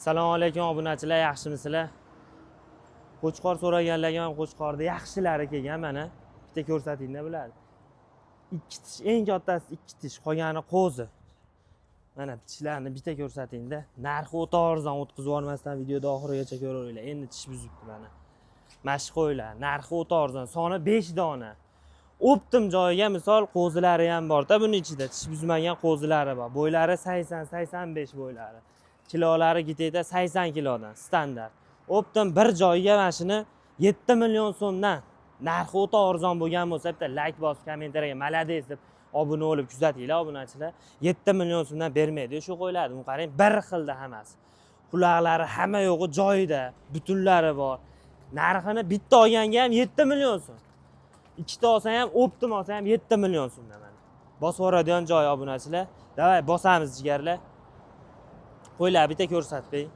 Assalomu alaykum, obunachilar, yaxshimisizlar? Qo'chqor so'raganlarga ham qo'chqorni yaxshilari kelgan mana. Bitta ko'rsatingda bo'ladi. Ikki tish, eng kattasi ikki tish, qolgani qo'zi. Mana tishlarini bitta ko'rsatingda. Narxi o'ta arzon, o'tkazib yubormasdan videoda oxirigacha ko'raveringlar. Endi tish buzibdi mana. Mana shu qo'ylar, narxi o'ta arzon, soni 5 dona. Оптом joyiga misol qo'zilari ham borda, buni ichida tish buzmagan qo'zilari bor. Bo'ylari 80, 85 bo'ylari. Kilolari где-то 80 kilodan standart. Оптом bir joyga mana shuni 7 million so'mdan, narxi o'ta arzon bo'lgan bo'lsa, bitta layk bosib, kommentariyaga "молодец" deb obuna bo'lib kuzatinglar, obunachilar. 7 million so'mdan bermaydi shu qo'ylarni. Buni qarang, bir xilda hammasi. Quloqlari hamma yo'g'i joyida, butunlari bor. Narxini bitta olganga ham 7 million so'm. Ikkita olsang ham, оптом olsang ham 7 million so'mdan mana. Bosib yuboradigan joyi, obunachilar. Давай bosamiz, jigarlar. Qo'ylar bitta ko'rsatib bering.